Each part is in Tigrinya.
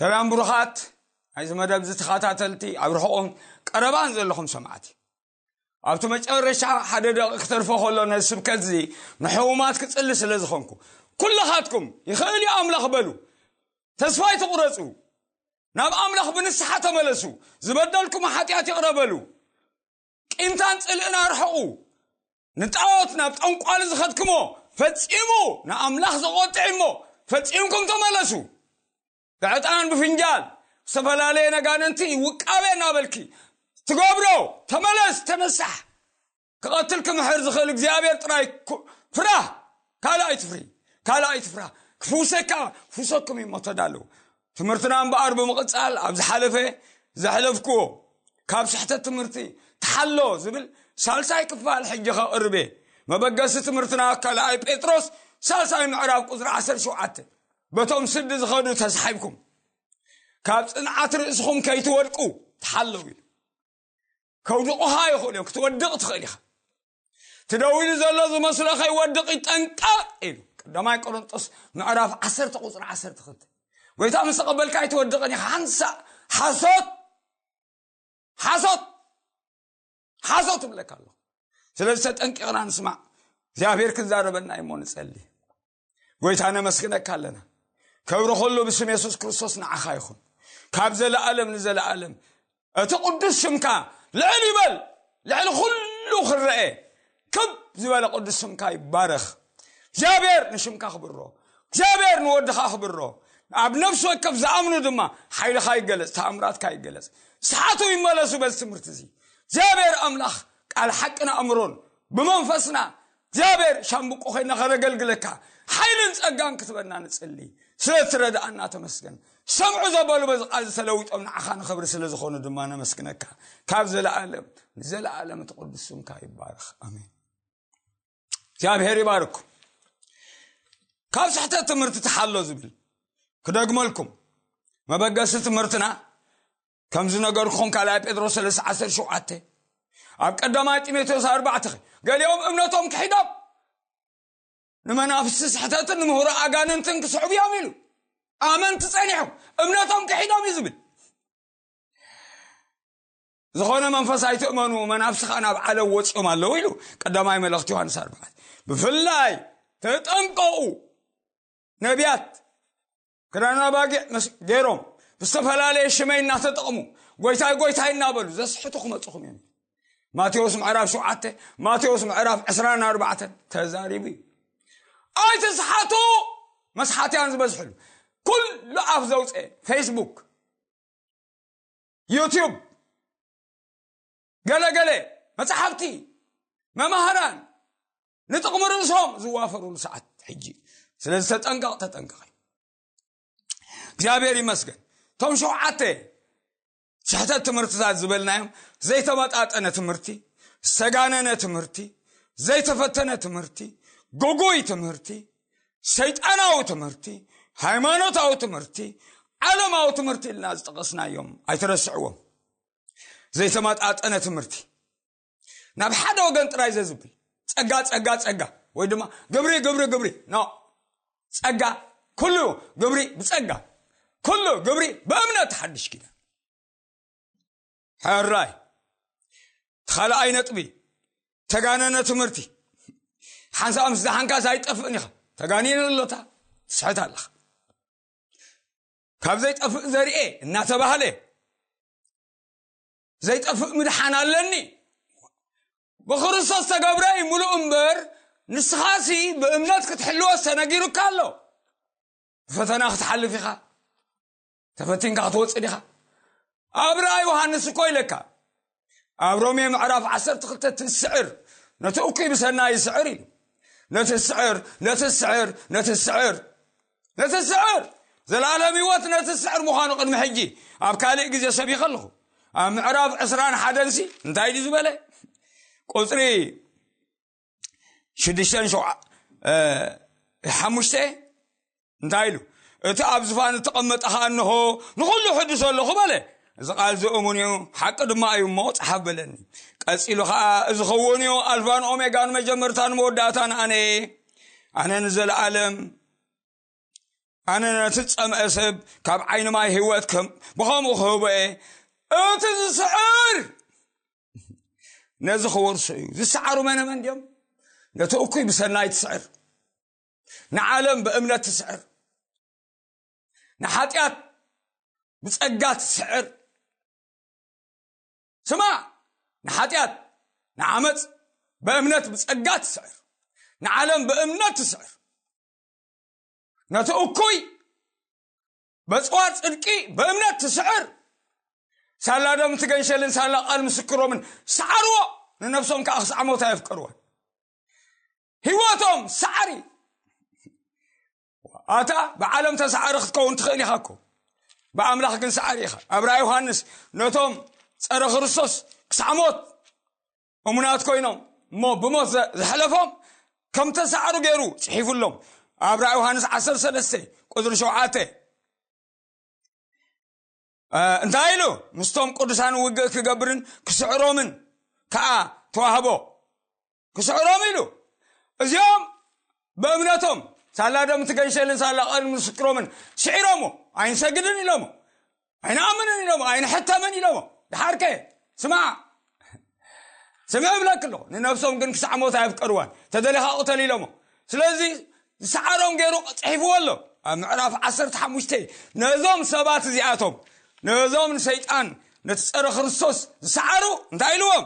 ሰላም ብሩኻት ናይዚ መደብ ዝተኸታተልቲ ኣብ ርሑቕን ቀረባን ዘለኹም ሰማዕቲ። ኣብቲ መጨረሻ ሓደ ደቂቕ ክተርፎ ከሎ ነዚ ስብከት እዚ ንሕሙማት ክጽሊ ስለ ዝኾንኩ፣ ኩልኻትኩም ይኽእል እዩ ኣምላኽ በሉ። ተስፋ ኣይትቑረጹ። ናብ ኣምላኽ ብንስሓ ተመለሱ። ዝበደልኩም ሓጢኣት ይቕረ በሉ። ቂምታን ጽልእን ኣርሕቑ። ንጣዖት ናብ ጠንቋሊ ዝኸድክሞ ፈጺሙ ንኣምላኽ ዘቖጥዕ እሞ ፈጺምኩም ተመለሱ። ብዕጣን ብፍንጃል ዝተፈላለየ ነጋንንቲ ውቃቤ እናበልኪ ትገብሮ ተመለስ፣ ተነሳሕ። ክቐትል ክምሕር ዝኽእል እግዚኣብሔር ጥራይ ኩ- ፍራህ። ካልእ ኣይትፍሪ፣ ካልእ ኣይትፍራህ። ክፍውሰካ ክፍውሰኩም እሞ ተዳለዉ። ትምህርትና እምበኣር ብምቕጻል ኣብ ዝሓለፈ ዘሕለፍክዎ ካብ ስሕተት ትምህርቲ ተሓሎ ዝብል ሳልሳይ ክፋል ሕጂ ከቕርብ እየ። መበገሲ ትምህርትና ካልኣይ ጴጥሮስ ሳልሳይ ምዕራፍ ቁጽሪ ዓሰርተ ሸውዓተ፣ በቶም ስዲ ዝኸዱ ተሳሒብኩም ካብ ጽንዓት ርእስኹም ከይትወድቁ ተሓለዉ ኢሉ። ከውድቑኻ ይኽእሉ እዮም፣ ክትወድቕ ትኽእል ኢኻ። ትደው ኢሉ ዘሎ ዝመስሎ ከይወድቕ ይጠንቀቕ ኢሉ። ቀዳማይ ቆሮንጦስ ምዕራፍ ዓሰርተ ቁጽሪ ዓሰርተ ክልተ። ጎይታ ምስ ተቐበልካ ኣይትወድቕን ኢኻ። ሓንሳእ ሓሶት፣ ሓሶት፣ ሓሶት እብለካ ኣለኹ። ስለዚ ተጠንቂቕና ንስማዕ። እግዚኣብሔር ክዛረበና እሞ ንጸሊ። ጎይታ ነመስግነካ ኣለና። ክብሪ ኩሉ ብስም የሱስ ክርስቶስ ንዓኻ ይኹን። ካብ ዘለኣለም ንዘለኣለም እቲ ቅዱስ ሽምካ ልዕል ይበል፣ ልዕሊ ኩሉ ክረአ ክብ ዝበለ ቅዱስ ሽምካ ይባረኽ። እግዚኣብሔር ንሽምካ ክብሮ፣ እግዚኣብሔር ንወድኻ ክብሮ። ኣብ ነፍሲ ወከፍ ዝኣምኑ ድማ ሓይልኻ ይገለጽ፣ ተኣምራትካ ይገለጽ። ስሓቱ ይመለሱ በዚ ትምህርቲ እዚ። እግዚኣብሔር ኣምላኽ ቃል ሓቅን ኣእምሮን ብመንፈስና እግዚኣብሔር ሻምብቆ ኮይና ከነገልግለካ ሓይልን ጸጋን ክትበና ንጽሊ። ስለ ትረድኣና ተመስገን። ሰምዑ ዘበሉ በዚ ቃል ዝተለዊጦም ንዓኻ ንኽብሪ ስለ ዝኾኑ ድማ ነመስግነካ። ካብ ዘለኣለም ንዘለኣለም እቲ ቅዱስ ስምካ ይባረኽ። ኣሜን። እግዚኣብሔር ይባርኩም። ካብ ስሕተት ትምህርቲ ተሓሎ ዝብል ክደግመልኩም። መበገሲ ትምህርትና ከም ዝነገርኩኹም ካልኣይ ጴጥሮስ ሰለስተ ዓሰርተ ሸውዓተ፣ ኣብ ቀዳማይ ጢሞቴዎስ ኣርባዕተ፣ ገሊኦም እምነቶም ክሒዶም ንመናፍስቲ ስሕተትን ንምህሮ ኣጋንንትን ክስዕቡ እዮም ኢሉ። ኣመንቲ ጸኒሖም እምነቶም ክሒዶም እዩ ዝብል። ዝኾነ መንፈስ ኣይትእመኑ፣ መናፍስቲ ኸኣ ናብ ዓለም ወጺኦም ኣለዉ ኢሉ ቀዳማይ መልእኽቲ ዮሃንስ ኣርባዕተ። ብፍላይ ተጠንቀቑ፣ ነቢያት ክዳን ኣባጊዕ መስ- ገይሮም ብዝተፈላለየ ሽመይ እናተጠቕሙ ጎይታይ ጎይታይ እናበሉ ዘስሕቱ ክመጹኹም እዮም። ማቴዎስ ምዕራፍ ሸውዓተ፣ ማቴዎስ ምዕራፍ ዕስራን ኣርባዕተን ተዛሪቡ እዩ። ኣይትስሓቱ፣ መስሓትያን ዝበዝሕሉ። ኩሉ ኣፍ ዘውፀ፣ ፌስቡክ፣ ዩቲዩብ፣ ገለገለ መፅሓፍቲ፣ መማህራን ንጥቕሚ ርእሶም ዝዋፈሩሉ ሰዓት ሕጂ። ስለዚ ተጠንቀቕ፣ ተጠንቀቕ። እግዚኣብሔር ይመስገን። እቶም ሸውዓተ ስሕተት ትምህርትታት ዝበልናዮም ዘይተመጣጠነ ትምህርቲ፣ ዝተጋነነ ትምህርቲ፣ ዘይተፈተነ ትምህርቲ፣ ግጉይ ትምህርቲ፣ ሰይጣናዊ ትምህርቲ፣ ሃይማኖታዊ ትምህርቲ፣ ዓለማዊ ትምህርቲ ኢልና ዝጠቐስናዮም ኣይትረስዕዎም። ዘይተመጣጠነ ትምህርቲ ናብ ሓደ ወገን ጥራይ ዘዝብል፣ ጸጋ ጸጋ ጸጋ፣ ወይ ድማ ግብሪ ግብሪ ግብሪ። ኖ፣ ጸጋ ኩሉ፣ ግብሪ ብጸጋ ኩሉ፣ ግብሪ ብእምነት ሓድሽ ኪዳን። ሕራይ እቲ ካልኣይ ነጥቢ፣ ተጋነነ ትምህርቲ። ሓንሳእ ምስ ደሓንካስ ኣይጠፍእን ኢኻ። ተጋኒኑ ኣሎታ ትስሕት ኣለኻ። ካብ ዘይጠፍእ ዘርኤ እናተባህለ ዘይጠፍእ ምድሓን ኣለኒ። ብክርስቶስ ተገብረ እዩ ምሉእ እምበር፣ ንስኻሲ ብእምነት ክትሕልወስ ተነጊሩካ ኣሎ። ብፈተና ክትሓልፍ ኢኻ፣ ተፈቲንካ ክትወፅእ ዲኻ። ኣብ ራእይ ዮሃንስ እኮ ኢለካ፣ ኣብ ሮሜ ምዕራፍ ዓሰርተ ክልተ ትስዕር፣ ነቲ እኩይ ብሰናይ ይስዕር ኢሉ። ነቲ ስዕር፣ ነቲ ስዕር፣ ነቲ ስዕር፣ ነቲ ስዕር፣ ዘላለም ህይወት ነቲ ስዕር ምዃኑ ቅድሚ ሕጂ ኣብ ካልእ ግዜ ሰቢኸ ኣለኹ። ኣብ ምዕራፍ ዕስራን ሓደን ሲ እንታይ ድዩ ዝበለ? ቁፅሪ ሽዱሽተን ሸውዓ- እ፣ ሓሙሽተ እንታይ ኢሉ? እቲ ኣብ ዝፋን እተቐመጠ ኸኣ እንሆ ንኹሉ ሕድሶ ኣለኹ በለ። እዚ ቃል እዚ እሙን እዩ፣ ሓቂ ድማ እዩ እሞ ጸሓፍ በለኒ። ቀጺሉ ኸኣ እዚ ኸውን እዩ፣ ኣልፋን ኦሜጋን መጀመርታን መወዳእታን ኣነ እየ። ኣነ ንዘለኣለም ኣነ ነቲ ዝጸምአ ሰብ ካብ ዓይኒ ማይ ህይወት ከም ብኸምኡ ክህቦ እየ። እቲ ዝስዕር ነዚ ክወርሶ እዩ። ዝሰዓሩ መነ መን ድዮም? ነቲ እኩይ ብሰናይ ትስዕር፣ ንዓለም ብእምነት ትስዕር፣ ንሓጢኣት ብጸጋ ትስዕር። ስማ፣ ንሓጢኣት፣ ንዓመፅ ብእምነት ብጸጋ ትስዕር፣ ንዓለም ብእምነት ትስዕር። ነቲ እኩይ በጽዋር ጽድቂ ብእምነት ትስዕር። ሳላ ደም ትገንሸልን ሳላ ቃል ምስክሮምን ሰዓርዎ፣ ንነፍሶም ከኣ ክሳዕ ሞት ኣየፍቀርዋን። ህይወቶም ሰዓሪ። ኣታ ብዓለም ተሰዓሪ ክትከውን ትኽእል ኢኻ እኮ፣ ብኣምላኽ ግን ሰዓሪ ኢኻ። ኣብ ራእይ ዮሃንስ ነቶም ጸረ ክርስቶስ ክሳዕ ሞት እሙናት ኮይኖም እሞ ብሞት ዘ- ዘሕለፎም ከም ተሰዓሩ ገይሩ ጽሒፉሎም። ኣብ ራእይ ዮሃንስ ዓሰርተ ሰለስተ ቁጽሪ ሸውዓተ፣ እ፣ እንታይ ኢሉ? ምስቶም ቅዱሳን ውግእ ክገብርን ክስዕሮምን ከኣ ተዋህቦ። ክስዕሮም ኢሉ። እዚኦም ብእምነቶም ሳላ ደም ትገንሸልን ሳላ ቃል ምስክሮምን ስዒሮሞ። ኣይንሰግድን ኢሎሞ። ኣይንኣምንን ኢሎሞ። ኣይንሕተምን ኢሎሞ። ድሓርከ ስማዕ፣ ስምዕ እብለክ ኣለኹ። ንነፍሶም ግን ክሳዕ ሞት ኣየፍቀርዋን። ተደሊኻ ቅተል ኢሎሞ። ስለዚ ዝሰዓሮም ገይሩ ጽሒፍዎ ኣሎ። ኣብ ምዕራፍ ዓሰርተ ሓሙሽተ ነዞም ሰባት እዚኣቶም፣ ነዞም ንሰይጣን፣ ነቲ ጸረ ክርስቶስ ዝሰዓሩ እንታይ ኢልዎም?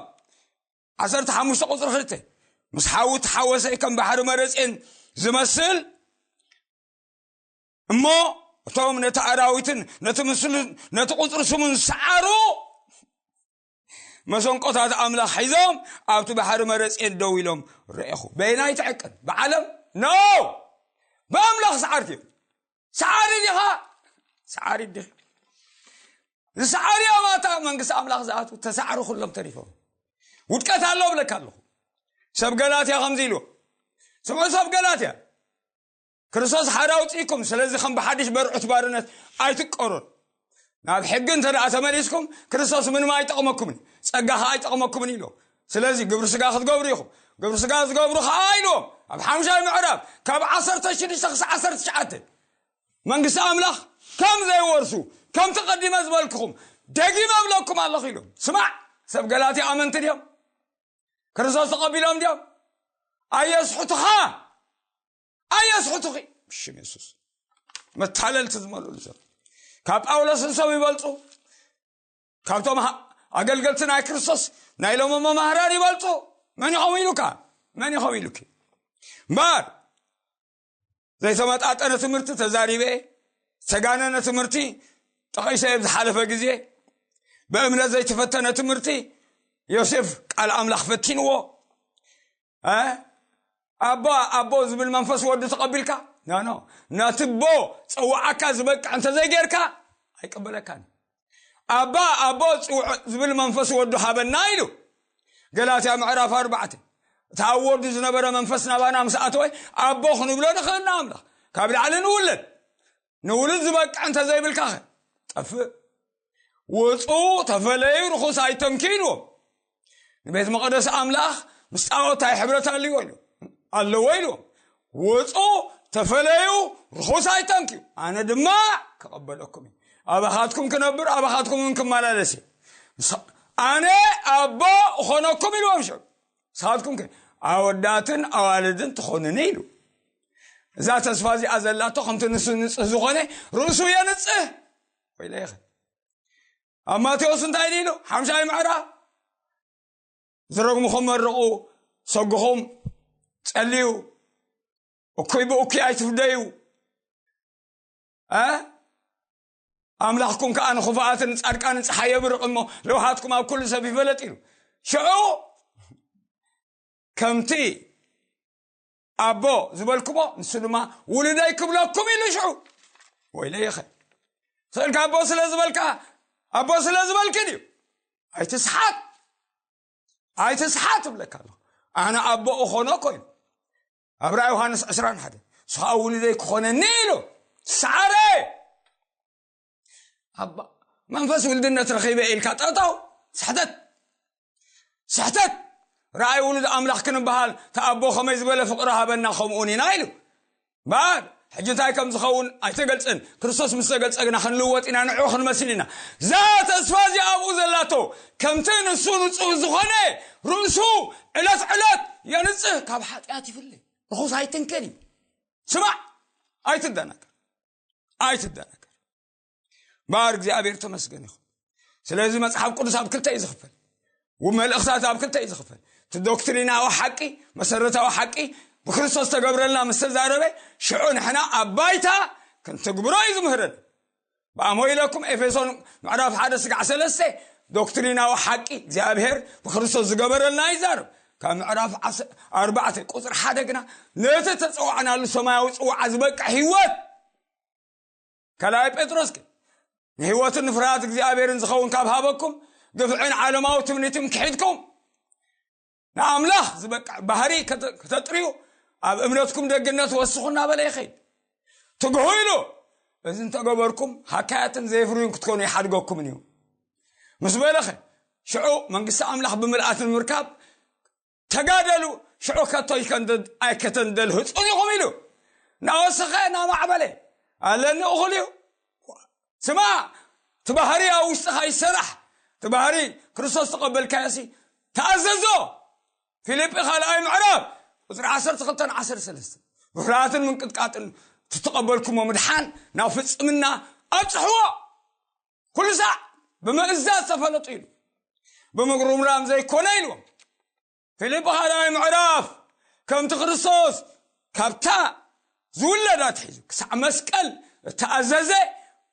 ዓሰርተ ሓሙሽተ ቁጽሪ ክልተ፣ ምስ ሓዊ ተሓወሰ ከም ባሕሪ መረጼን ዝመስል እሞ፣ እቶም ነቲ ኣራዊትን ነቲ ምስሉን ነቲ ቁጽሪ ስሙን ዝሰዓሩ መሰንቆታት ኣምላኽ ሒዞም ኣብቲ ባሕሪ መረጼን ደው ኢሎም ረኤኹ። በየናይ ትዕቅን? ብዓለም? ኖ! ብኣምላኽ ሰዓርቲ እዮም። ሰዓሪ ዲኻ? ሰዓሪ ዲኻ? ዝሰዓሪ እዮም ኣታ መንግስቲ ኣምላኽ ዝኣትዉ። ተሰዓሩ ኩሎም ተሪፎም። ውድቀት ኣሎ እብለካ ኣለኹ። ሰብ ገላትያ ከምዚ ኢሉ። ስምዑ ሰብ ገላትያ። ክርስቶስ ሓደ ኣውፅእኩም፣ ስለዚ ከም ብሓድሽ በርዑት ባርነት ኣይትቀሩን። ናብ ሕጊ እንተ ደኣ ተመሊስኩም፣ ክርስቶስ ምንም ኣይጠቕመኩምን፣ ጸጋ ኸኣ ኣይጠቕመኩምን ኢሉ። ስለዚ ግብሪ ስጋ ክትገብሩ ኢኹም። ግብሪ ስጋ ዝገብሩ ኸኣ ኢልዎም፣ ኣብ ሓምሻይ ምዕራፍ፣ ካብ ዓሰርተ ሽዱሽተ ክሳብ ዓሰርተ ትሽዓተ፣ መንግስቲ ኣምላኽ ከም ዘይወርሱ፣ ከምቲ ቀዲመ ዝበልኩኹም፣ ደጊመ እብለኩም ኣለኹ ኢሉ። ስማዕ፣ ሰብ ገላትያ ኣመንቲ ድዮም? ክርስቶስ ተቐቢሎም ድዮም? ኣየስሕቱኻ፣ ኣየስሕቱኺ። ብሽም የሱስ። መታለልቲ ዝመልኡሉ ሰብ። ካብ ጳውሎስ ንሶም ይበልጹ። ካብቶም ሃ- ኣገልገልቲ ናይ ክርስቶስ ናይ ሎሚ መማህራን ይበልጹ። መን ኢኹም ኢሉካ? መን ኢኹም ኢሉኪ? እምበር ዘይተመጣጠነ ትምህርቲ ተዛሪበ፣ ዝተጋነነ ትምህርቲ ጠቒሰ ኣብ ዝሓለፈ ግዜ፣ ብእምነት ዘይተፈተነ ትምህርቲ ዮሴፍ ቃል ኣምላኽ ፈቲንዎ። እ? ኣባ ኣቦ ዝብል መንፈስ ወዱ ተቐቢልካ? ኖ፣ ኖ። ነቲ ቦ ጸዋዓካ ዝበቅዕ እንተዘይጌርካ ኣይቅበለካን። ኣባ ኣቦ ጽውዕ ዝብል መንፈስ ወዱ ሃበና ኢሉ። ገላትያ ምዕራፍ ኣርባዕተ። እቲ ኣብ ወዱ ዝነበረ መንፈስ ናባና ምስ ኣተወ ኣቦ ክንብሎ ንኽእል ንኣምላኽ። ካብ ላዕሊ ንውለድ። ንውሉድ ዝበቅዕ እንተዘይብልካ ኸ? ጠፍእ። ውጹ ተፈለዩ ርኹስ ኣይተንኪ ኢልዎም። ንቤት መቕደስ ኣምላኽ ምስ ጣዖት እንታይ ሕብረት ኣለዎ ኢሉ? ኣለዎ ኢልዎም። ውጹ ተፈለዩ ርኹስ ኣይተንኪ፣ ኣነ ድማ ክቐበለኩም እዩ። ኣባኻትኩም ክነብር ኣባኻትኩም እውን ክመላለስ እየ። ንስ- ኣነ ኣቦ እኾነኩም ኢልዎም። ሽዑ ንስኻትኩም ከ ኣወዳትን ኣዋልድን ትኾኑኒ ኢሉ። እዛ ተስፋ እዚኣ ዘላቶ ከምቲ ንሱ ንጽህ ዝኾነ ርእሱ የንጽህ። ወይለይኸ ኣብ ማቴዎስ እንታይ ኢሉ? ሓምሻይ ምዕራፍ ዝረግምኹም መርቑ፣ ሰጉኹም ጸልዩ፣ እኩይ ብእኩይ ኣይትፍደዩ። እ? ኣምላኽኩም ከኣ ንኽፉኣትን ጻድቃንን ጸሓይ የብርቕ እሞ ለውሃትኩም ኣብ ኩሉ ሰብ ይፈለጥ ኢሉ። ሽዑ ከምቲ ኣቦ ዝበልኩሞ ንሱ ድማ ውሉደይ ክብለኩም ኢሉ ሽዑ። ወይለይኸ ስእልካ ኣቦ ስለ ዝበልካ ኣቦ ስለ ዝበልኪ ድዩ? ኣይትስሓት ኣይትስሓት እብለካ ኣለኹ። ኣነ ኣቦ እኾኖ ኮይኑ ኣብ ራእይ ዮሃንስ ዕስራን ሓደ ንሱ ኸኣ ውሉደይ ክኾነኒ ኢሉ ሰዓረ። ኣባ መንፈስ ውልድነት ረኺበ ኢልካ ጠጠው። ስሕተት ስሕተት። ራእይ ውሉድ ኣምላኽ ክንበሃል ተኣቦ ከመይ ዝበለ ፍቕሪ ሃበና ከምኡውን ኢና ኢሉ። እምበኣር ሕጂ እንታይ ከም ዝኸውን ኣይተገልጸን። ክርስቶስ ምስ ተገልጸ ግና ክንልወጥ ኢና፣ ንዕኡ ክንመስል ኢና። እዛ ተስፋ እዚኣ ኣብኡ ዘላቶ፣ ከምቲ ንሱ ንጹህ ዝኾነ ርእሱ ዕለት ዕለት የንጽህ፣ ካብ ሓጢኣት ይፍለ፣ ርኹስ ኣይትንከን እዩ። ስማዕ፣ ኣይትደናገር፣ ኣይትደናገር። እምበኣር እግዚኣብሔር ተመስገን ይኹን። ስለዚ መጽሓፍ ቅዱስ ኣብ ክልተ እዩ ዝኽፈል። ውብ መልእኽታት ኣብ ክልተ እዩ ዝኽፈል። እቲ ዶክትሪናዊ ሓቂ፣ መሰረታዊ ሓቂ ብክርስቶስ ተገብረልና ምስ ተዛረበ፣ ሽዑ ንሕና ኣብ ባይታ ክንትግብሮ እዩ ዝምህረን። ብኣሞ ኢለኩም ኤፌሶን ምዕራፍ ሓደ ስጋዕ ሰለስተ ዶክትሪናዊ ሓቂ እግዚኣብሔር ብክርስቶስ ዝገበረልና ይዛረብ። ካብ ምዕራፍ ዓስ-፣ ኣርባዕተ ቁጽሪ ሓደ ግና ነቲ ተጸዋዕናሉ ሰማያዊ ጽዋዓ ዝበቅዕ ህይወት ካልኣይ ጴጥሮስ ግን ንህይወትን ንፍርሃት እግዚኣብሔርን ዝኸውን ካብ ሃበኩም፣ ግፍዕን ዓለማዊ ትምኒትን ክሒድኩም፣ ንኣምላኽ ዝበቅዕ ባህሪ ከተ-፣ ከተጥርዩ ኣብ እምነትኩም ደግነት ወስኹ እናበለ ይኸይድ። ትግሁ ኢሉ፣ እዚ እንተገበርኩም ሃካያትን ዘይፍርዩን ክትኮኑ ይሓድገኩምን እዩ ምስ በለኸ፣ ሽዑ መንግስቲ ኣምላኽ ብምልኣት ንምርካብ ተጋደሉ፣ ሽዑ ከቶ ኣይከንደ-፣ ኣይከተንደልህጹን ኢኹም ኢሉ እናወሰኸ እናማዕበለ ኣለኒ እኹል እዩ። ስማ፣ እቲ ባህሪ ኣብ ውሽጥኻ ይሰራሕ። እቲ ባህሪ ክርስቶስ ተቐበልካዮሲ ተኣዘዞ። ፊልጲ ካልኣይ ምዕራፍ ቁጽሪ ዓሰርተ ክልተን ዓሰርተ ሰለስተን። ብፍርሃትን ምንቅጥቃጥን እትተቐበልኩሞ ምድሓን ናብ ፍጽምና ኣብጽሕዎ። ኩሉ ሳዕ ብምእዛዝ ተፈለጡ ኢሉ። ብምጉርምራም ዘይኮነ ኢልዎም። ፊልጲ ካልኣይ ምዕራፍ፣ ከምቲ ክርስቶስ ካብታ ዝውለድ ኣትሒዙ ክሳዕ መስቀል እተኣዘዘ፣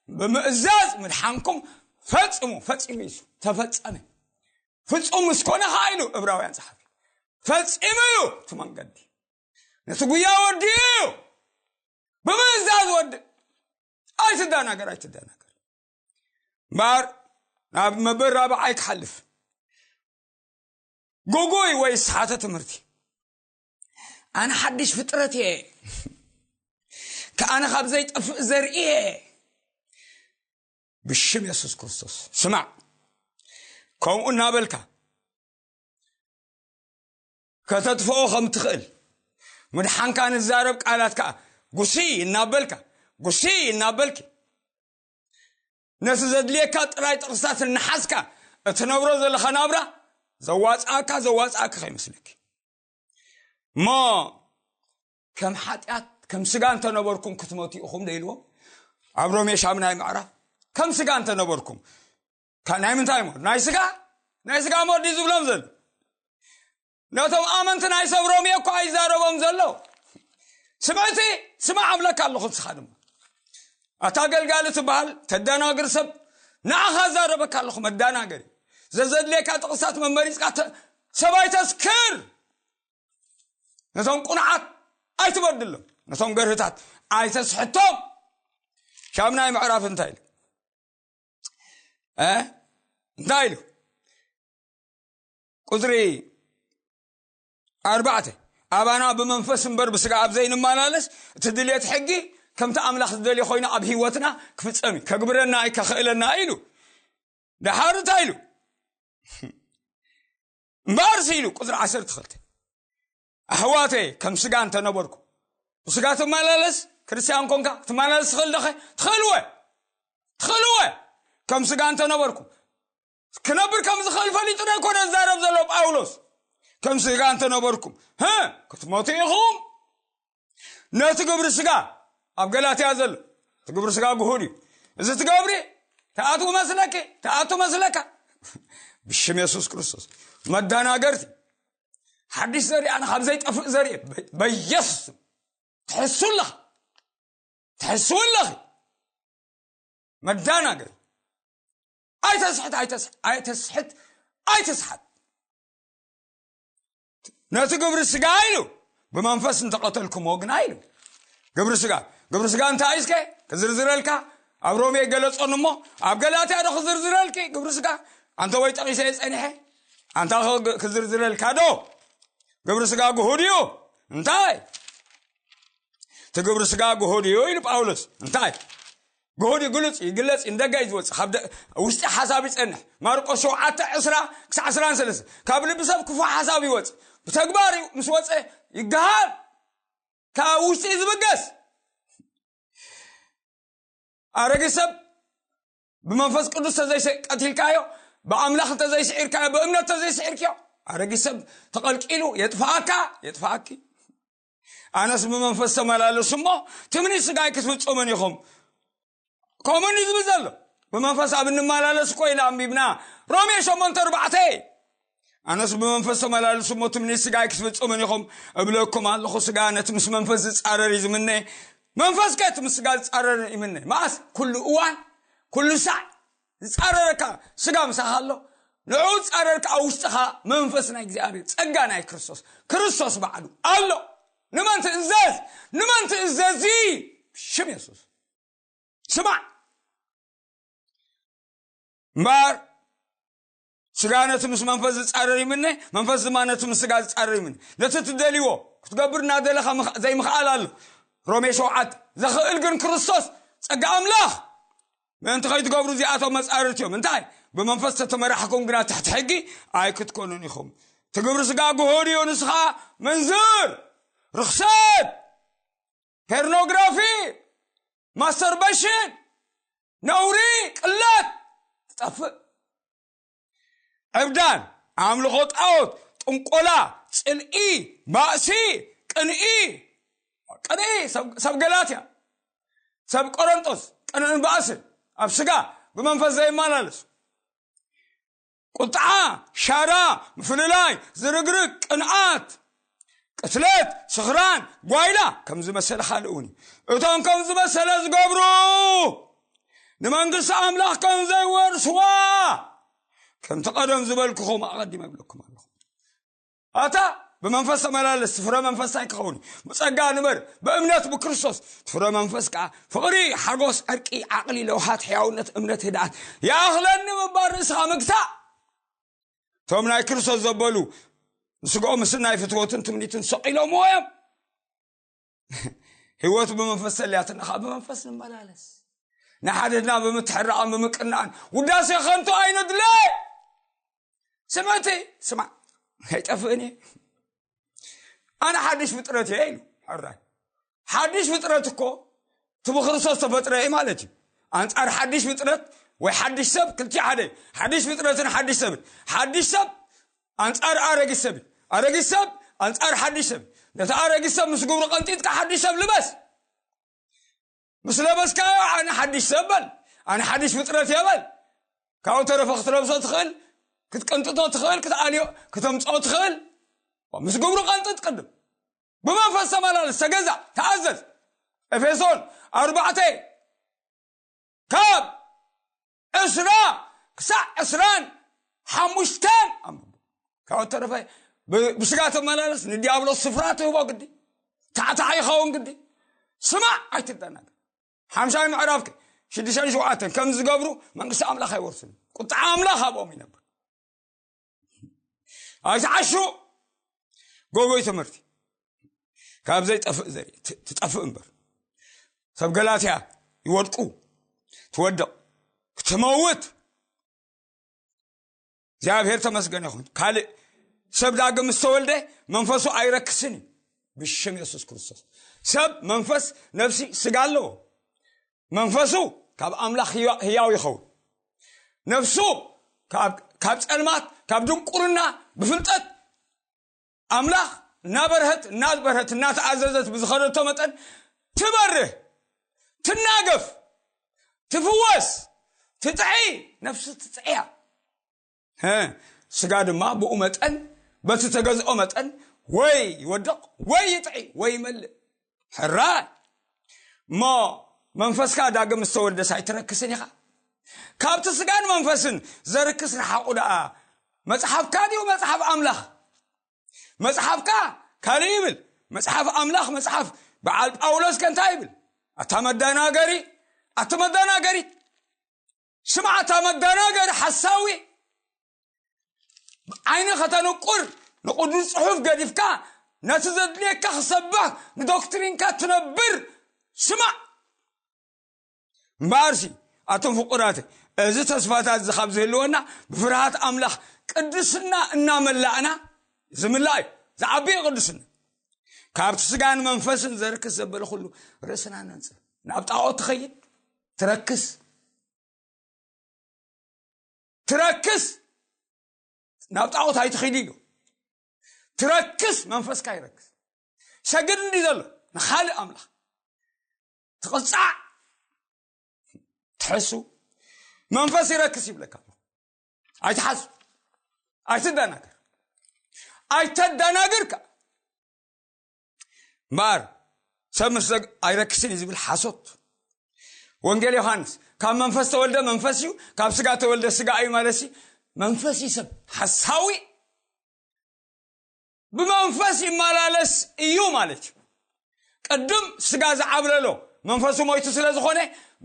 ብምእዛዝ ምድሓንኩም ፈጽሙ። ፈጺሙ እዩ፣ ተፈጸመ። ፍጹም ምስ ኮነ ኸዓ ኢሉ እብራውያን ጸሓፊ፣ ፈጺሙ እዩ እቲ መንገዲ። ነቲ ጉያ ወዲኡ እዩ። ብምእዛዝ ወድእ። ኣይትደናገር፣ ኣይትደናገር። እምበኣር ናብ መበል ራብዓይ ክሓልፍ። ግጉይ ወይ ዝሓተ ትምህርቲ። ኣነ ሓድሽ ፍጥረት እየ። ከኣነ ካብ ዘይጠፍእ ዘርኢ እየ። ብሽም የሱስ ክርስቶስ። ስማዕ። ከምኡ እናበልካ ከተጥፍኦ ከም ትኽእል፣ ምድሓንካ ንዛረብ ቃላት ከኣ ጉሲ እናበልካ፣ ጉሲ እናበልኪ፣ ነቲ ዘድልየካ ጥራይ ጥቕስታት እናሓዝካ እትነብሮ ዘለኻ ናብራ ዘዋጽኣካ፣ ዘዋጽኣካ ከይመስለኪ። እሞ ከም ሓጢኣት፣ ከም ስጋ እንተነበርኩም ክትሞቱ ኢኹም ዶ ኢልዎም? ኣብ ሮሜ ሻምናይ ምዕራፍ ከም ስጋ እንተነበርኩም፣ ካ-፣ ናይ ምንታይ ሞት? ናይ ስጋ? ናይ ስጋ ሞት ድዩ ዝብሎም ዘሎ? ነቶም ኣመንቲ ናይ ሰብ ሮሜ እኮ ኣይዛረቦም ዘሎ። ስምዕቲ፣ ስማዕ እብለካ ኣለኹ፣ ንስኻ ድማ። ኣታ ኣገልጋሊ ትበሃል፣ ተደናግር ሰብ፣ ንዓኻ ዛረበካ ኣለኹ፣ መዳናገሪ። ዘዘድልየካ ጥቕሳት መመሪጽካ ተ-፣ ሰብ ኣይተስክር። ነቶም ቁኑዓት ኣይትበድሎም፣ ነቶም ገርህታት ኣይተስሕቶም። ሻምናይ ምዕራፍ እንታይ ኢሉ? እ? እንታይ ኢሉ? ቁጽሪ ኣርባዕተ፣ ኣባና ብመንፈስ እምበር ብስጋ ኣብ ዘይንመላለስ፣ እቲ ድልየት ሕጊ ከምቲ ኣምላኽ ዝደልዮ ኮይኑ ኣብ ህይወትና ክፍጸም እዩ፣ ከግብረና እዩ፣ ከኽእለና እዩ ኢሉ። ደሓር እንታይ ኢሉ? እምበኣርሲ ኢሉ፣ ቁጽሪ ዓሰርተ ክልተ፣ ኣሕዋተይ፣ ከም ስጋ እንተነበርኩ፣ ብስጋ ትመላለስ፣ ክርስትያን ኮንካ ክትመላለስ ትኽእል ዶኸ? ትኽእልወ፣ ትኽእልወ። ከም ስጋ እንተነበርኩ፣ ክነብር ከም ዝኽእል ፈሊጡ ዶ ኣይኮነ ዝዛረብ ዘሎ ጳውሎስ? ከም ስጋ እንተነበርኩም፣ ህ፣ ክትሞቱ ኢኹም። ነቲ ግብሪ ስጋ፣ ኣብ ገላትያ ዘሎ፣ እቲ ግብሪ ስጋ ግሁድ እዩ። እዚ ትገብሪ፣ ተኣትዉ መስለኪ፣ ተኣቱ መስለካ። ብሽም የሱስ ክርስቶስ፣ መዳናገርቲ፣ ሓድሽ ዘርኢ ኣነ ካብ ዘይጠፍእ ዘርኢ፣ በ-፣ በየሱስ ስም፣ ትሕሱ ኣለኻ፣ ትሕስው ኣለኺ። መዳናገሪ። ኣይተስሕት፣ ኣይተስሕት፣ ኣይተስሕት፣ ኣይተስሓት። ነቲ ግብሪ ስጋ ኢሉ፣ ብመንፈስ እንተቐተልኩሞ ግና ኢሉ። ግብሪ ስጋ፣ ግብሪ ስጋ እንታይ እስከ ክዝርዝረልካ? ኣብ ሮሜ ገለጾን እሞ፣ ኣብ ገላትያ ዶ ክዝርዝረልኪ? ግብሪ ስጋ፣ ኣንተ ወይ ጠቒሰ እየ ጸኒሐ? ኣንታ ኸ ግ-፣ ክዝርዝረልካ ዶ? ግብሪ ስጋ ግሁድ እዩ። እንታይ? እቲ ግብሪ ስጋ ግሁድ እዩ ኢሉ ጳውሎስ። እንታይ? ግሁድ እዩ፣ ግሉጽ እዩ፣ ይግለጽ እዩ፣ ንደገ እዩ ዝወጽእ። ካብ ደ-፣ ውሽጢ ሓሳብ ይጸንሕ። ማርቆስ ሸውዓተ ዕስራ ክሳዕ ዕስራን ሰለስተን። ካብ ልቢ ሰብ ክፉእ ሓሳብ ይወጽእ። ብተግባር እዩ፣ ምስ ወጸ ይገሃር። ካብ ውሽጢ እዩ ዝብገስ። ኣረጊት ሰብ ብመንፈስ ቅዱስ ተዘይቀቲልካዮ፣ ብኣምላኽ እንተዘይስዒርካዮ፣ ብእምነት ተዘይስዒርካዮ፣ ኣረጊት ሰብ ተቐልቂሉ የጥፍኣካ፣ የጥፍኣኪ። ኣነስ ብመንፈስ ተመላለሱ እሞ ትምኒት ስጋይ ክትፍጽሙን ኢኹም። ከምኡን እዩ ዝብል ዘሎ። ብመንፈስ ኣብ እንመላለስ እኮ ኢልና ኣንቢብና። ሮሜ ሸሞንተ ኣርባዕተ። ኣነስ ብመንፈስ ተመላለሱ እሞ ትምኒት ስጋይ ክትፍጽሙን ኢኹም። እብለኩም ኣለኹ፣ ስጋ ነቲ ምስ መንፈስ ዝጻረር እዩ ዝምነ፣ መንፈስ ከ እቲ ምስ ስጋ ዝጻረር ይምነ። መዓስ? ኩሉ እዋን፣ ኩሉ ሳዕ ዝጻረረካ ስጋ ምሳኻ ኣሎ። ንዕኡ ዝጻረርካ ኣብ ውሽጥኻ መንፈስ ናይ እግዚኣብሔር፣ ጸጋ ናይ ክርስቶስ፣ ክርስቶስ ባዕሉ ኣሎ። ንመን ትእዘዝ? ንመን ትእዘዝ? ሽም የሱስ። ስማዕ እምበኣር፣ ስጋ ነቲ ምስ መንፈስ ዝጻረር ይምነ፣ መንፈስ ድማ ነቲ ምስ ስጋ ዝጻረር ይምነ። ነቲ ትደልይዎ ክትገብር እናደለኻ ምኽ-፣ ዘይምኽኣል ኣሎ። ሮሜ ሸውዓተ። ዘኽእል ግን ክርስቶስ፣ ጸጋ ኣምላኽ፣ ምእንቲ ከይትገብሩ እዚኣቶም መጻርርቲ እዮም። እንታይ? ብመንፈስ ተተመራሕኩም ግና ትሕቲ ሕጊ ኣይክትኮኑን ኢኹም። እቲ ግብሪ ስጋ ግሁድ እዩ፣ ንስኻ መንዝር፣ ርኽሰት፣ ፖርኖግራፊ፣ ማስተርቤሽን፣ ነውሪ፣ ቅለት፣ ትጠፍእ። ዕብዳን፣ ኣምልኾ ጣዖት፣ ጥንቆላ፣ ጽልኢ፣ ባእሲ፣ ቅንኢ፣ ቅንኢ፣ ሰብ፣ ሰብ ገላትያ፣ ሰብ ቆሮንጦስ፣ ቅንእን ባእስን፣ ኣብ ስጋ ብመንፈስ ዘይመላለስ። ቁጥዓ፣ ሻራ፣ ምፍልላይ፣ ዝርግርግ፣ ቅንኣት፣ ቅትለት፣ ስኽራን፣ ጓይላ፣ ከም ዝመሰለ ካልእ እውን እዩ። እቶም ከም ዝመሰለ ዝገብሩ ንመንግስቲ ኣምላኽ ከም ዘይወርስዋ፣ ከምቲ ቀደም ዝበልኩኹም ኣቐዲመ እብለኩም ኣለኹ። ኣታ ብመንፈስ ተመላለስ፣ ፍረ መንፈስ እንታይ ክኸውን እዩ? ብጸጋ ንበር፣ ብእምነት ብክርስቶስ። ፍረ መንፈስ ከኣ ፍቕሪ፣ ሓጎስ፣ ዕርቂ፣ ዓቕሊ፣ ለውሃት፣ ሕያውነት፣ እምነት፣ ህድኣት፣ ይኣኽለኒ ምባል ርእስኻ ምግታእ። እቶም ናይ ክርስቶስ ዘበሉ ንስጋኦም ምስናይ ፍትወትን ትምኒትን ሰቒሎምዎ እዮም። ህይወት ብመንፈስ ተልያትና፣ ካብ ብመንፈስ ንመላለስ። ንሓድሕድና ብምትሕርቓን ብምቅናዕን ውዳሴ ከንቱ ኣይነድለ። ስምዕቲ፣ ስማዕ፣ ኣይጠፍእን እየ። ኣነ ሓድሽ ፍጥረት እየ ኢሉ። ሕራይ። ሓድሽ ፍጥረት እኮ እቲ ብክርስቶስ ተፈጥረ እየ ማለት እዩ። ኣንጻር ሓድሽ ፍጥረት ወይ ሓድሽ ሰብ ክልቲኡ ሓደ እዩ። ሓድሽ ፍጥረትን ሓድሽ ሰብን። ሓድሽ ሰብ ኣንጻር ኣረጊት ሰብ እዩ። ኣረጊት ሰብ ኣንጻር ሓድሽ ሰብ እዩ። ነቲ ኣረጊት ሰብ ምስ ግብሩ ቀንጢጥካ ሓድሽ ሰብ ልበስ። ምስ ለበስካዮ ኣነ ሓድሽ ሰብ በል፣ ኣነ ሓድሽ ፍጥረት እየ በል። ካብኡ ተረፈ ክትለብሶ ትኽእል፣ ክትቅንጥጦ ትኽእል፣ ክትኣልዮ፣ ክተምጽኦ ትኽእል። ምስ ግብሩ ቀንጥጥ ቅድም። ብመንፈስ ተመላለስ፣ ተገዛእ፣ ተኣዘዝ። ኤፌሶን ኣርባዕተ ካብ ዕስራ ክሳዕ ዕስራን ሓሙሽተን ኣንብቡ። ካብ እተረፈ ብ-፣ ብስጋ ተመላለስ፣ ንዲያብሎስ ስፍራ ትህቦ ግዲ፣ ታዕታዕ ይኸውን ግዲ። ስማዕ፣ ኣይትደናገር። ሓምሻይ ምዕራፍ ከ፣ ሽዱሽተን ሸውዓተን ከም ዝገብሩ መንግስቲ ኣምላኽ ኣይወርስን። ቁጥዓ ኣምላኽ ኣብኦም ይነብር። ኣይትዓሹ። ጎጎይ ትምህርቲ ካብ ዘይጠፍእ ዘርኢ ት-፣ ትጠፍእ እምበር። ሰብ ገላትያ ይወድቁ፣ ትወድቕ፣ ክትመውት። እግዚኣብሔር ተመስገን ይኹን። ካልእ ሰብ ዳግም ዝተወልደ መንፈሱ ኣይረክስን እዩ። ብሽም የሱስ ክርስቶስ። ሰብ መንፈስ፣ ነፍሲ፣ ስጋ ኣለዎ። መንፈሱ ካብ ኣምላኽ ህያ-፣ ህያው ይኸውን። ነፍሱ ካብ፣ ካብ ጸልማት፣ ካብ ድንቁርና ብፍልጠት ኣምላኽ እናበርሀት፣ እናበርሀት፣ እናተኣዘዘት ብዝኸደቶ መጠን ትበርህ፣ ትናገፍ፣ ትፍወስ፣ ትጥዒ፣ ነፍሲ ትጥዕያ። ሀ፣ ስጋ ድማ ብኡ መጠን፣ በቲ ተገዝኦ መጠን ወይ ይወድቕ፣ ወይ ይጥዒ፣ ወይ ይመልእ። ሕራይ። እሞ መንፈስካ ዳግም ዝተወልደስ ኣይትረክስን ኢኻ። ካብቲ ስጋን መንፈስን ዘርክስ ረሓቑ ደኣ መጽሓፍካ ድዩ መጽሓፍ ኣምላኽ? መጽሓፍካ ካልእ ይብል። መጽሓፍ ኣምላኽ፣ መጽሓፍ በዓል ጳውሎስ ከ እንታይ ይብል? ኣታ መደናገሪ፣ ኣቲ መደናገሪ፣ ስምዓታ መደናገሪ ሓሳዊ፣ ዓይኒ ከተንቁር፣ ንቅዱስ ጽሑፍ ገዲፍካ፣ ነቲ ዘድልየካ ክሰብኽ፣ ንዶክትሪንካ ትነብር፣ ስማዕ። እምበኣርሲ፣ ኣቱም ፍቁራት፣ እዚ ተስፋታት እዚ ካብ ዝህልወና፣ ብፍርሃት ኣምላኽ ቅድስና እናመላእና፣ ዝምላእ እዩ፣ ዝዓቢ እዩ ቅድስና። ካብቲ ስጋን መንፈስን ዘርክስ ዘበለ ኩሉ ርእስና ነንጽህ። ናብ ጣዖት ትኸይድ፣ ትረክስ ትረክስ ናብ ጣዖት ኣይትኺድ ኢሉ። ትረክስ መንፈስካ ይረክስ። ሰግድ እንዲ ዘሎ ንኻልእ ኣምላኽ ትቕጻዕ ትሕሱ መንፈስ ይረክስ ይብለካ ኣሎ። ኣይትሓሱ፣ ኣይትደናገር፣ ኣይተደናግርካ እምበኣር ሰብ ምስ ዘግ ኣይረክስን እዩ ዝብል ሓሶት። ወንጌል ዮሃንስ ካብ መንፈስ ተወልደ መንፈስ እዩ፣ ካብ ስጋ ተወልደ ስጋ እዩ ማለት እዩ። መንፈስ እዩ ሰብ ሓሳዊ ብመንፈስ ይመላለስ እዩ ማለት እዩ። ቅድም ስጋ ዝዓብለሎ መንፈሱ ሞይቱ ስለ ዝኾነ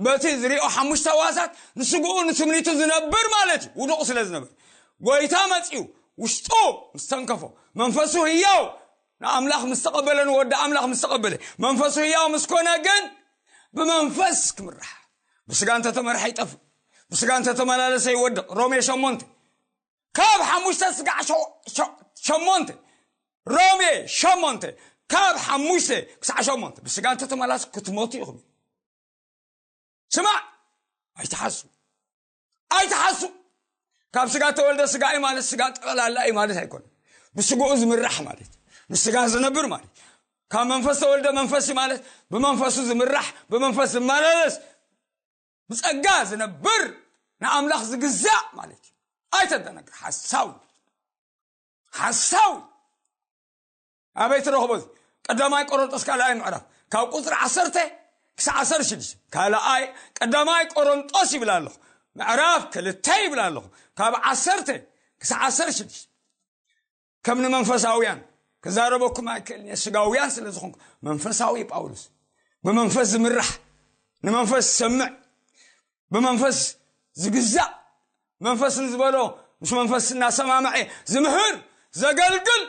በቲ ዝሪኦ ሓሙሽተ ዋሳት ንስግኡ ንስምኒቱ ዝነብር ማለት እዩ። ውዱቕ ስለ ዝነብር ጎይታ መፂኡ ውሽጡ ምስ ተንከፎ መንፈሱ ህያው ንኣምላኽ ምስ ተቐበለ ንወዲ ኣምላኽ ምስ ተቐበለ መንፈሱ ህያው ምስ ኮነ ግን ብመንፈስ ክምራሕ። ብስጋ እንተተመርሐ ይጠፍእ፣ ብስጋ እንተተመላለሰ ይወድቕ። ሮሜ ሸሞንተ ካብ ሓሙሽተ ስጋዕ ሸ- ሸ- ሸሞንተ ሮሜ ሸሞንተ ካብ ሓሙሽተ ክሳዕ ሸሞንተ ብስጋ እንተተመላስ ክትሞቱ ኢኹም። ስማዕ፣ ኣይትሓሱ ኣይትሓሱ። ካብ ስጋ ተወልደ ስጋ እዩ ማለት ስጋ ጠቕላላ እዩ ማለት ኣይኮነ። ብስግኡ ዝምራሕ ማለት እዩ። ብስጋ ዝነብር ማለት እዩ። ካብ መንፈስ ተወልደ መንፈስ እዩ ማለት ብመንፈሱ ዝምራሕ ብመንፈስ ዝመላለስ ብጸጋ ዝነብር ንኣምላኽ ዝግዛእ ማለት እዩ። ኣይተደነግር ሓሳዊ ሓሳዊ ኣበይ ትረኽቦ እዚ? ቀዳማይ ቆሮንጦስ ካልኣይ ምዕራፍ ካብ ቁፅሪ ዓሰርተ ክሳዕ ዓሰርተ ሽዱሽተ ካልኣይ ቀዳማይ ቆሮንጦስ ይብል ኣለኹ። ምዕራፍ ክልተ ይብል ኣለኹ ካብ ዓሰርተ ክሳዕ ዓሰርተ ሽዱሽተ ከም ንመንፈሳውያን ክዛረበኩም ኣይክእልን እየ ስጋውያን ስለ ዝኾንኩ መንፈሳዊ ጳውሎስ ብመንፈስ ዝምራሕ ንመንፈስ ዝሰምዕ ብመንፈስ ዝግዛእ መንፈስ ንዝበሎ ምስ መንፈስ እናሰማምዐ ዝምህር ዘገልግል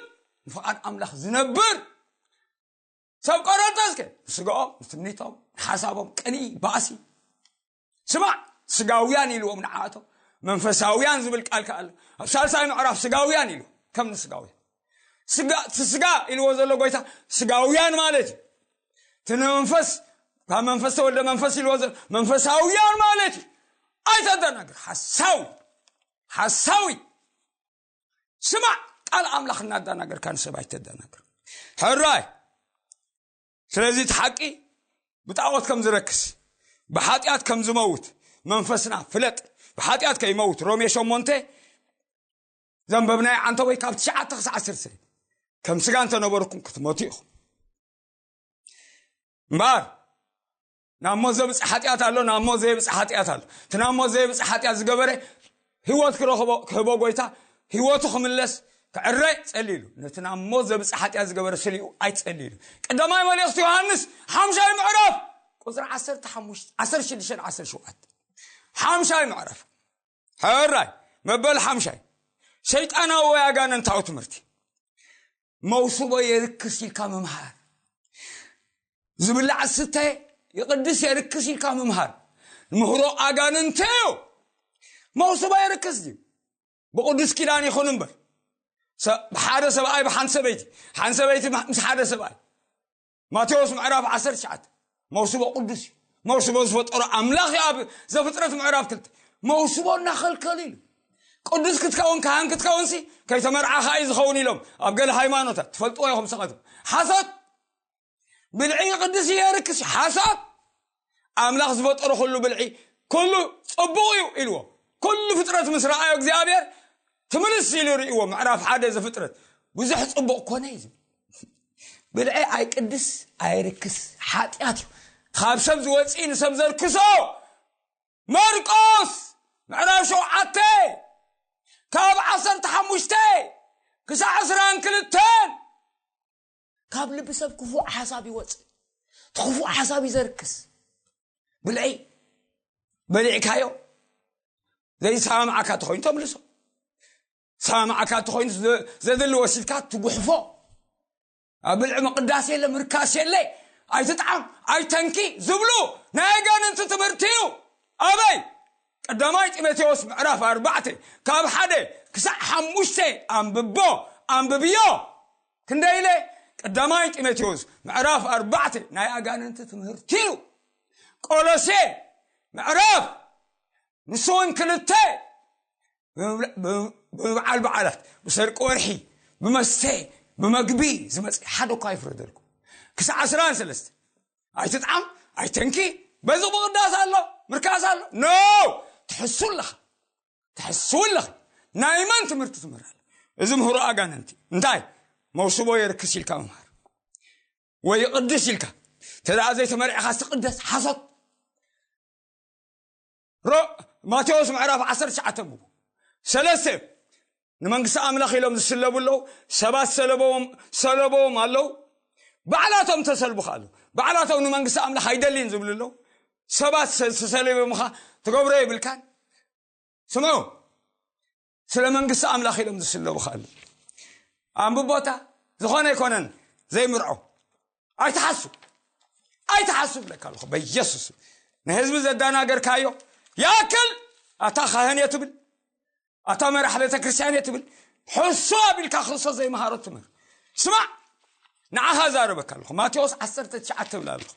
ንፍቓድ ኣምላኽ ዝነብር ሰብ ቆሮንቶስ ከ ንስጋኦም ንትምኒቶም ንሓሳቦም ቅንኢ ባእሲ ስማዕ ስጋውያን ኢልዎም ንዓኣቶም መንፈሳውያን ዝብል ቃል ከኣለ ኣብ ሳልሳይ ምዕራፍ ስጋውያን ኢሉ ከም ንስጋውያን ስጋ ኢልዎ ዘሎ ጎይታ ስጋውያን ማለት እዩ እቲ ንመንፈስ ካብ መንፈስ ተወልደ መንፈስ ኢልዎ ዘሎ መንፈሳውያን ማለት እዩ ኣይተደናግር ሓሳዊ ሓሳዊ ስማዕ ቃል ኣምላኽ እናዳናገርካ ንሰብ ኣይተዳናገር ሕራይ ስለዚ እቲ ሓቂ ብጣዖት ከም ዝረክስ ብሓጢኣት ከም ዝመውት መንፈስና ፍለጥ ብሓጢኣት ከይመውት ሮሜ ሸሞንተ ዘንበብናዮ ዓንተ ወይ ካብ ትሽዓተ ክሳዕ ዓሰርተ ከም ስጋ እንተነበርኩም ክትመቱ ኢኹም እምበኣር ናብ ሞት ዘብፅእ ሓጢኣት ኣሎ ናብ ሞት ዘየብፅእ ሓጢኣት ኣሎ እቲ ናብ ሞት ዘየብፅእ ሓጢኣት ዝገበረ ህይወት ክረኽቦ ክህቦ ጎይታ ህይወቱ ክምለስ ክዕረ ፀሊሉ ነቲ ናብ ሞት ዘብፅእ ሓጢኣት ዝገበረ ስሊኡ ኣይፀሊሉ ቀዳማይ መልእኽቲ ዮሃንስ ሓምሻይ ምዕራፍ ቁፅሪ ዓሰርተ ሓሙሽተ ዓሰርተ ሽዱሽተ ዓሰርተ ሸውዓተ ሓምሻይ ምዕራፍ ሕራይ መበል ሓምሻይ ሰይጣናዊ ወይ ኣጋንንታዊ ትምህርቲ መውስቦ የርክስ ኢልካ ምምሃር ዝብላዕ ዝስተ ይቕድስ የርክስ ኢልካ ምምሃር ምህሮ ኣጋንንተ እዩ መውስቦ የርክስ ድዩ ብቅዱስ ኪዳን ይኹን እምበር ብሓደ ሰብኣይ ብሓንቲ ሰበይቲ ሓንቲ ሰበይቲ ምስ ሓደ ሰብኣይ ማቴዎስ ምዕራፍ ዓሰርተ ትሽዓተ መውስቦ ቅዱስ እዩ መውስቦ ዝፈጠሮ ኣምላኽ እዩ ኣብ ዘፍጥረት ምዕራፍ ክልተ መውስቦ እናኸልከሉ ኢሉ ቅዱስ ክትከውን ካህን ክትከውን ሲ ከይተመርዓኻ እዩ ዝኸውን ኢሎም ኣብ ገለ ሃይማኖታት ትፈልጥዎ ኢኹም ሰቐትም ሓሶት ብልዒ ቅዱስ እዩ የርክስ እዩ ሓሶት ኣምላኽ ዝፈጠሮ ኩሉ ብልዒ ኩሉ ፅቡቕ እዩ ኢልዎ ኩሉ ፍጥረት ምስ ረኣዮ እግዚኣብሔር ትምልስ ኢሉ ርእዎ ምዕራፍ ሓደ ዘፍጥረት ብዙሕ ፅቡቕ ኮነ እዩ ዝብል ብልዒ ኣይቅድስ ኣይርክስ ሓጢኣት እዩ ካብ ሰብ ዝወፅእ ንሰብ ዘርክሶ ማርቆስ ምዕራፍ ሸውዓተ ካብ ዓሰርተ ሓሙሽተ ክሳዕ ዕስራን ክልተን ካብ ልቢ ሰብ ክፉእ ሓሳብ ይወፅእ እቲ ክፉእ ሓሳብ እዩ ዘርክስ ብልዒ በሊዕካዮ ዘይሰማምዓካ ተኾይኑ ተምልሶ ሰማምዓካ ተኾይኑ ዘድሊ ወሲድካ ትጉሕፎ ኣብ ብልዒ ምቕዳስ የለ ምርካስ የለ ኣይትጥዓም ኣይተንኪ ዝብሉ ናይ ኣጋንንቲ ትምህርቲ እዩ ኣበይ ቀዳማይ ጢሞቴዎስ ምዕራፍ ኣርባዕተ ካብ ሓደ ክሳዕ ሓሙሽተ ኣንብቦ ኣንብብዮ ክንደይ ኢለ ቀዳማይ ጢሞቴዎስ ምዕራፍ ኣርባዕተ ናይ ኣጋንንቲ ትምህርቲ እዩ ቆሎሴ ምዕራፍ ንሱ እውን ክልተ ብምብዓል በዓላት፣ ብሰርቂ ወርሒ፣ ብመስተ፣ ብመግቢ ዝመጽእ ሓደ እኳ ኣይፍረደልኩም። ክሳዕ ዕስራን ሰለስተ ኣይትጥዓም ኣይተንኪ። በዚ ምቕዳስ ኣሎ ምርካስ ኣሎ ኖ ትሕሱ ኣለኻ ትሕስው ኣለኻ። ናይ መን ትምህርቲ ትምህር ኣለ? እዚ ምህሮ ኣጋንንቲ እንታይ መውስቦ የርክስ ኢልካ ምምሃር ወይ ይቕድስ ኢልካ ተደኣ ዘይተመርዕኻ ትቕደስ ሓሶት። ሮ ማቴዎስ ምዕራፍ ዓሰርተ ትሽዓተ ብቡ ሰለስተ እዮም። ንመንግስቲ ኣምላኽ ኢሎም ዝስለቡ ኣለዉ። ሰባት ሰለበዎም ኣለዉ። ባዕላቶም ተሰልቡ ከ ኣለዉ። ባዕላቶም ንመንግስቲ ኣምላኽ ኣይደልይን ዝብሉ ኣለዉ። ሰባት ዝተሰለቦምኻ ትገብሮ የብልካን። ስምዑ፣ ስለ መንግስቲ ኣምላኽ ኢሎም ዝስለቡ ከ ኣለዉ። ኣንብቦታ ዝኾነ ኣይኮነን ዘይምርዖ ኣይትሓሱ ኣይትሓሱ ብለካ ኣለኹ በኢየሱስ። ንህዝቢ ዘዳናገርካዮ ያክል ኣታ ካህን እየ ትብል ኣታ መራሕ ቤተ ክርስቲያን እየ ትብል ሕሱ ኣቢልካ ክርስቶስ ዘይመሃሮ ትምህር ስማዕ። ንዓኻ ዛረበካ ኣለኹ ማቴዎስ ዓሰርተ ትሽዓተ ትብል ኣለኹ።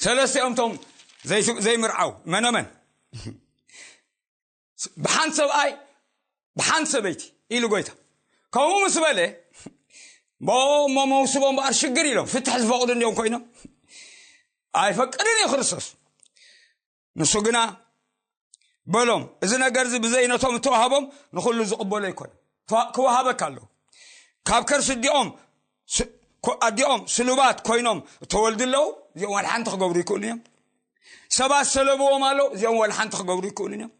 ሰለስቲኦም ቶም ዘይምርዓው መነመን ብሓንቲ ሰብኣይ ብሓንቲ ሰበይቲ ኢሉ ጎይታ ከምኡ ምስ በለ እሞ መውስቦም በኣር ሽግር ኢሎም ፍትሕ ዝፈቕዱ እንዲዮም ኮይኖም ኣይፈቅድን እዩ ክርስቶስ። ንሱ ግና በሎም እዚ ነገር እዚ ብዘይነቶም እተዋህቦም ንኩሉ ዝቕበሎ ኣይኮነ። ክወሃበካ ኣለዉ። ካብ ከርሲ እዲኦም ኣዲኦም ስሉባት ኮይኖም እተወልዱ ኣለዉ። እዚኦም ዋላ ሓንቲ ክገብሩ ይክእሉ እዮም። ሰባት ሰለብዎም ኣለዉ። እዚኦም ዋላ ሓንቲ ክገብሩ ይክእሉ እዮም።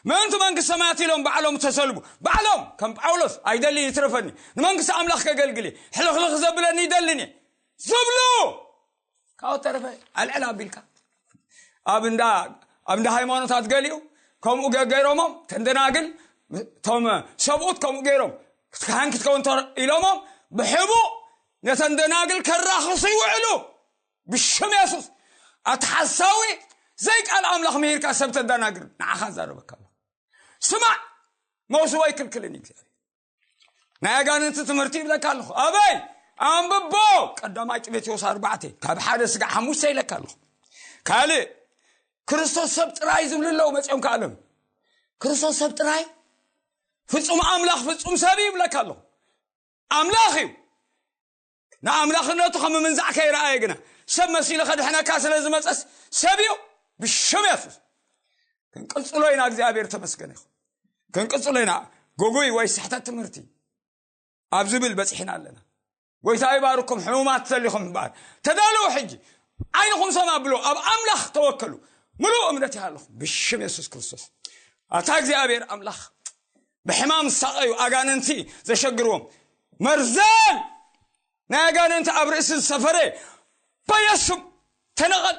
ምእንቲ መንግስቲ ሰማያት ኢሎም ባዕሎም ተሰልቡ ባዕሎም ከም ጳውሎስ ኣይደሊ ይትረፈኒ ንመንግስቲ ኣምላኽ ከገልግል ሕልኽልኽ ዘብለኒ ይደልን እየ ዝብሉ ካብኡ ተረፈ ኣልዕል ኣቢልካ ኣብ እንዳ ኣብ እንዳ ሃይማኖታት ገሊኡ ከምኡ ገ- ገይሮሞም ተንደናግል ቶም ሰብኡት ከምኡ ገይሮም ካህን ክትከውን ተር- ኢሎሞም ብሕቡእ ነተን ደናግል ከራኽሱ ይውዕሉ። ብሽም የሱስ ኣቲ ሓሳዊ ዘይቃል ኣምላኽ ምሂርካ ሰብ ተደናግር ንዓኻ ዛረበካ ኣሎ። ስማዕ መውስቦ ኣይክልክልን እዩ እግዚኣብሔር። ናይ ኣጋንንቲ ትምህርቲ ይብለካ ኣለኹ ኣበይ ኣንብቦ ቀዳማይ ጢሞቴዎስ ኣርባዕተ ካብ ሓደ ስጋዕ ሓሙሽተ ይለካ ኣለኹ። ካልእ ክርስቶስ ሰብ ጥራይ ዝብሉ ኣለዉ መፅኦም ከኣሎም ክርስቶስ ሰብ ጥራይ ፍፁም ኣምላኽ ፍፁም ሰብ እዩ ይብለካ ኣለኹ። ኣምላኽ እዩ። ንኣምላኽነቱ ከም ምንዛዕ ከይረኣየ ግና ሰብ መሲሉ ከድሕነካ ስለ ዝመፀስ ሰብ እዩ። ብሽም የሱስ ክንቅፅሎ ኢና እግዚኣብሔር ተመስገነ ይኹን። ክንቅፅሎ ኢና። ግጉይ ወይ ስሕተት ትምህርቲ ኣብ ዝብል በፂሕና ኣለና። ጎይታ ይባርኩም ሕሙማት ተሊኹም እምበኣር ተዳለዉ ሕጂ ዓይንኹም ሰማ ብሎ ኣብ ኣምላኽ ተወከሉ። ምሉእ እምነት ይሃለኹም ብሽም የሱስ ክርስቶስ ኣታ እግዚኣብሔር ኣምላኽ ብሕማም ዝሳቐዩ ኣጋንንቲ ዘሸግርዎም መርዘን ናይ ኣጋንንቲ ኣብ ርእሲ ዝሰፈረ በየሱም ተነቐል።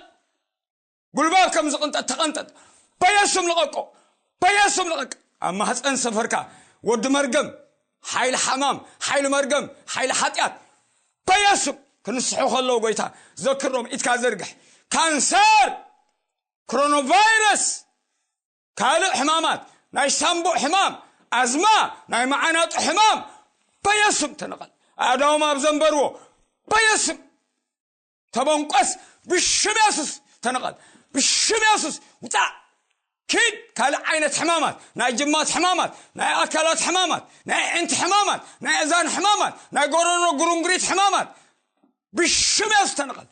ጉልባብ ከም ዝቕንጠጥ ተቐንጠጥ። በየሱም ልቐቆ በየሱም ልቐቅ። ኣብ ማህፀን ዝሰፈርካ ወዲ መርገም ሓይሊ ሓማም ሓይሊ መርገም ሓይሊ ሓጢኣት በየሱም ክንስሑ ከለዉ ጎይታ ዘክሮም ኢትካ ዘርግሕ ካንሰር ክሮኖቫይረስ ካልእ ሕማማት ናይ ሳምቡእ ሕማም ኣዝማ ናይ መዓናጡ ሕማም በየሱም ተነቐል። ኣእዳዎም ኣብ ዘንበርዎ በየሱም ተበንቆስ ብሽም የሱስ ተነቐል። ብሽም የሱስ ውፃእ ኪድ ካልእ ዓይነት ሕማማት ናይ ጅማት ሕማማት ናይ ኣካላት ሕማማት ናይ ዕንቲ ሕማማት ናይ እዛን ሕማማት ናይ ጎረሮ ጉርንጉሪት ሕማማት ብሽም የሱስ ተነቐል።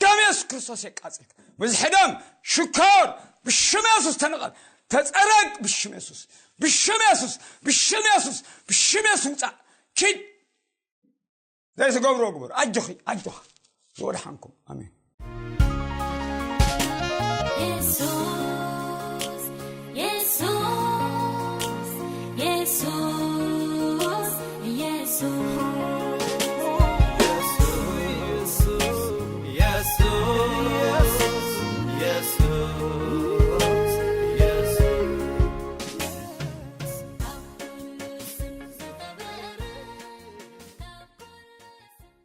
ደም የሱስ ክርስቶስ የቃፅልካ። ብዝሒ ደም ሽኮር ብሽም የሱስ ተነቐል። ተፀረግ ብሽም የሱስ ብሽም የሱስ ብሽም የሱስ ብሽም የሱስ ውፃእ ኪድ። ዘይትገብሮ ግበር። ኣጆኺ ኣጆኻ ዝወድሓንኩም ኣሜን።